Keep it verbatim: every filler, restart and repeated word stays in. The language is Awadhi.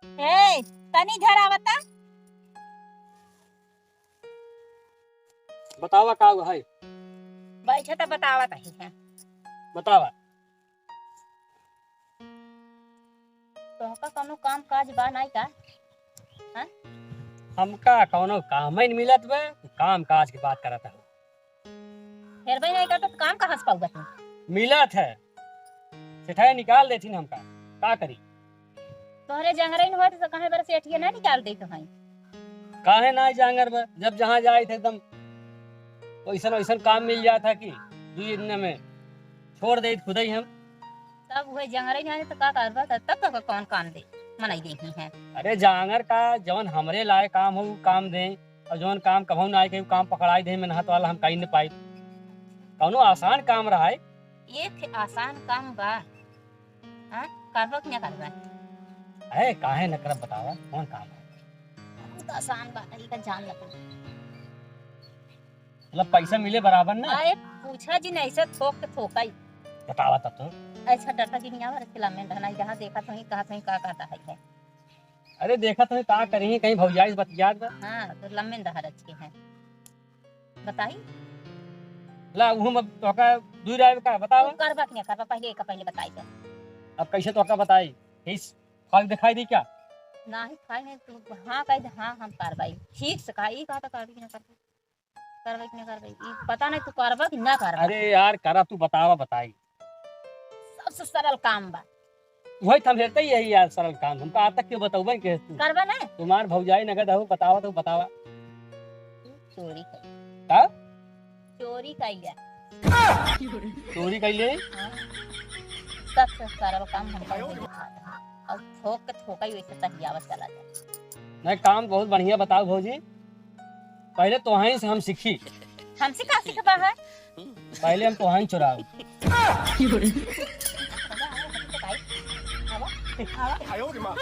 ए, तनी घर आवता। बतावा का है? बैठे त बतावत ही है। बतावा। तोहका कौनो काम काज बा नाई का? हाँ? हमका कौनो काम ही नहीं मिलत बा, काम काज की बात करत है। हेरबे नहीं करत त काम कहाँ से पाउबा तू? मिलत है, सेठाई निकाल देथिन हमका, का करी? तोहरे जंगरे न होत त काहे बरस एठिए ना निकाल देत हैं? काहे ना जांगर बा? जब जहाँ जाए थे एकदम वैसन वैसन काम मिल जात है कि दुई दिन में छोड़ देत खुदई हम। तब वही जंगरे न होत त का करबा? तब तक कौन काम दे? मनई देही है। अरे जांगर का जौन हमरे लाए काम हो उ काम दे, और जौन काम कभू ना आए के उ काम पकड़ाई दे, मेहनत वाला हम कहीं न पाई। कौनो आसान काम रहा है। एक आसान काम बा। हाँ, करबा कि ना करबा? अरे, काहे न करब, बतावा, कौन काम है? बहुत आसान बात है, इका जान ला तू। मतलब, पैसा मिले बराबर ना? अरे, पूछा जी नहीं, ऐसे थोक के थोका ही। बतावा तब तो। ऐसा डटा जी नहीं आवा, रखिला में रहना, जहाँ देखा तो ही, कहा तो ही, का कहता है, है। अरे, देखा तो ही, का करी, कहीं भौजाई से बतियात बा। हाँ, तो लम्बे दहा रखे हैं। बताई? ला, उहु में तोहका दुई राय का बतावा। तू करबा कि ना करबा, पहले एका पहले बताई दे। अब कैसे तोहका बताई? इस फल दिखाई दी क्या? नाही, खाई नहीं, तू हाँ कह दे, हाँ, हम करबाई। ठीक से कहा, ई कहा तो करबी कि ना करबी? करबाई कि ना करबाई? ई पता नहीं, तू करबा कि ना करबा? अरे यार, करा, तू बतावा, बताई। सबसे सरल काम बा। वही तो हम हेरते ही यही यार, सरल काम। हमका आज तक क्यों बतौबे के तू? करबा ना? तुम्हार भौजाई नगद हो, बतावा तो बतावा। चोरी कइले। का? चोरी कइले। चोरी कइले? हाँ। सबसे सरल काम हमका वही दिखाता है। और थोक के थोका ही वैसे तहियावत चला जाए। नहीं, काम बहुत बढ़िया बताओ भौजी। पहले तोहाई से हम सीखी। हमसे का सीखबा है? पहले हम तोहाई चुराओ। आवा, आवा।